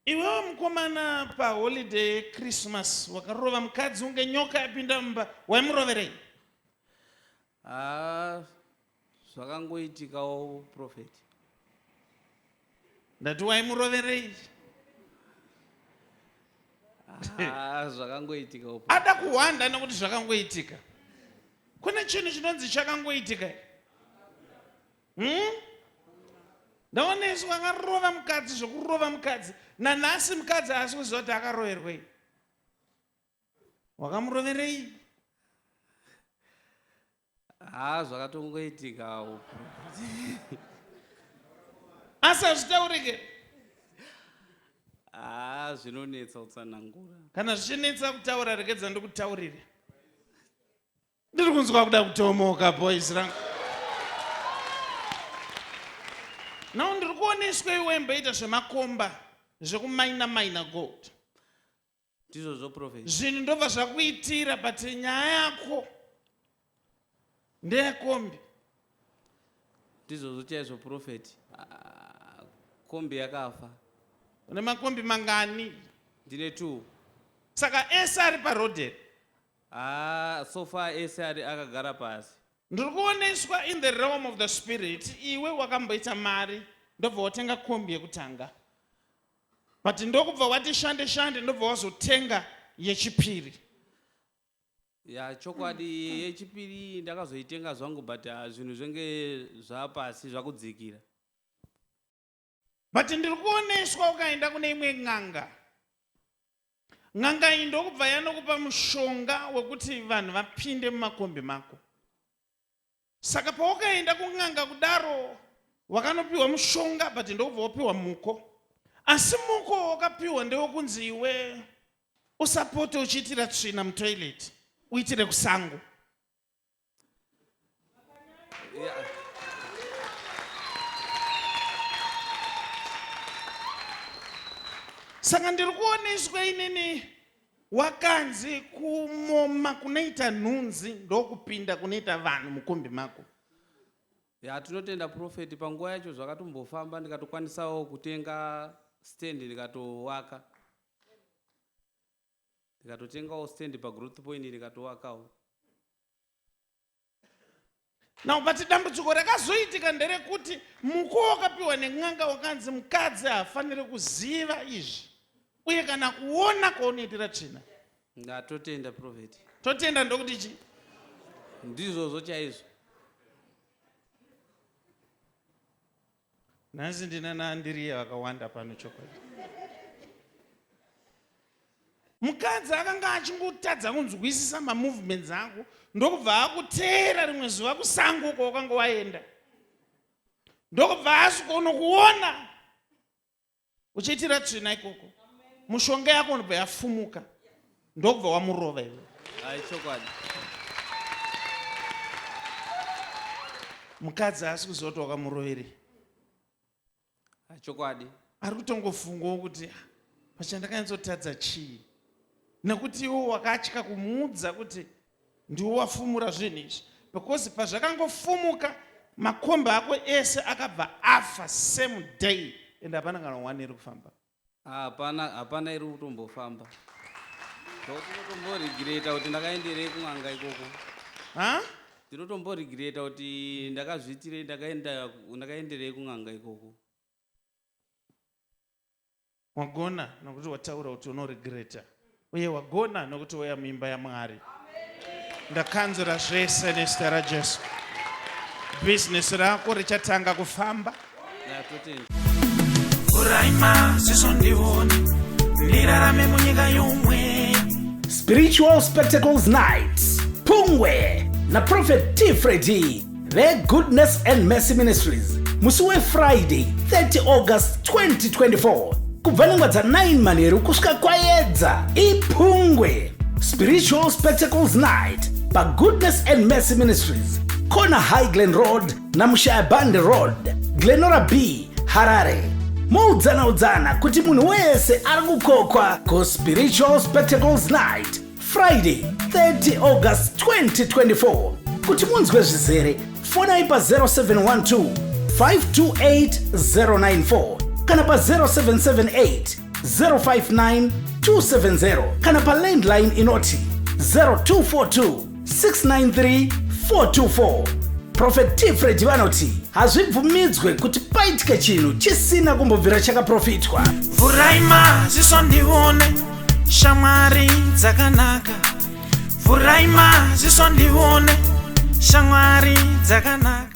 Iwewe mukomana paholiday yechristmas wakarova mukadzi unge nyoka yapinda mumba waimuroverei? Haa zvakangoitikawo prophet. Ndati waimuroverei? Haa zvakangoitikawo. Ada kuhwanda nekuti zvakangoitika. Kune chinhu chinonzi chakangoitika. Hmm? Ndaoneswa akarova mukadzi zvekurova mukadzi. Nanhasi mukadzi haasi kuziva kuti akaroverwei. Wakamuroverei? Haa zvakatongoitikawo. Asi hazvitaurike. Haa zvinonetsa kutsanangura. Kana zvichinetsa kutaura regedza ndikutaurire. Ndiri kunzwa kuda kutomoka boys rangu. Now ndiri kuoneswa iwe mboita zvemakomba zvekumaina maina gold. Ndizvozvo prophet. Zvinhu ndobva zvakuitira but nyaya yako ndeyekombi. Ndizvozvo chaizvo prophet. Ah, kombi yakafa. Une makombi mangani? Ndine 2. Saka ese ari paroad here? Haa so far ese ari akagara pasi. Ndiri kuoneswa in the realm of the spirit iwe wakamboita mari ndobva watenga kombi yekutanga but ndokubva wati shande shande ndobva wazotenga yechipiri. Ya chokwadi yechipiri ndakazoitenga zvangu but ah, zvinhu zvenge zvapasi zvakudzikira. But ndiri kuoneswa ukaenda kune imwe n'anga N'anga iyi ndokubva yanokupa mushonga wekuti vanhu vapinde mumakombi mako. Saka pawakaenda kun'anga kudaro wakanopiwa mushonga but ndokubva wapiwa muko. Asi muko wakapiwa ndewekunzi iwe usapote uchiitira tsvina mutoilet uitire kusango. Yeah. Saka ndiri kuoneswa inini wakanzi kumoma kunoita nhunzi ndokupinda kunoita vanhu mukombi mako. Ya tinotenda prophet panguva yacho zvakatombofamba ndikatokwanisawo kutenga stand ndikatowaka. Ndikatotengawo stand pagrowth point ndikatowakawo. Now but dambudziko rakazoitika nderekuti muko wakapiwa nen'anga wakanzi mukadzi haafanire kuziva izvi uye kana kuona kwaunoitira tsvina. Ndatotenda prophet. Totenda ndokuti chii? Ndizvozvo chaizvo. Nhasi ndina naAndiriya vakawanda pano chokwadi. Mukadzi akanga achingotadza kunzwisisa mamovements ako ndokubva akuteera rimwe zuva kusango kwawakanga waenda ndokubva asvikonokuona uchiitira tsvina ikoko mushonga yako unobva yafumuka ndokubva wamurova iwe. Hai chokwadi. Mukadzi haasi kuziva kuti wakamuroverei. Hai chokwadi. Ari kutongofungawo kuti ah, pachandakanyatsotadza chii nekuti iwo wakatya kumuudza kuti ndiwo wafumura zvinhu izvi because pazvakangofumuka makombi ako ese akabva afa same day and hapana kana one iri kufamba. Hapana hapana iri kutombofamba. Ndinotomborigireta kuti ndakaenderei kun'anga ikoko. Ha? Ndinotomborigireta kuti ndakazviitirei ndakaenda ndakaenderei kun'anga ikoko. Wagona nokuti wataura kuti unoregreta uye wagona nokuti wauya muimba yaMwari. Ndakanzura zvese nezita raJesu. Bhizinesi rako richatanga kufamba. Vhurai maziso ndione ndirarame munyika yomwe. Spiritual Spectacles Night Pungwe naProphet T Freddy veGoodness and Mercy Ministries musi weFriday 30 August 2024 kubva nenguva dza9 manheru kusvika kwayedza ipungwe Spiritual Spectacles Night paGoodness and Mercy Ministries corner High Glen Road naMushaya Bande Road Glenora B Harare moudzana udzana kuti munhu wese ari kukokwa kuSpiritual Spectacles Night Friday 30 August 2024. Kuti munzwe zvizere, fonai pa 0712 528 094 kana pa 0778 059 270 kana palandline inoti 0242 693 424. Prophet T Freddy vanoti hazvibvumidzwe kuti paitike chinhu chisina kumbobvira chakaprofitwa. Vhurai maziso ndione shamwari dzakanaka. Vhurai maziso ndione shamwari dzakanaka.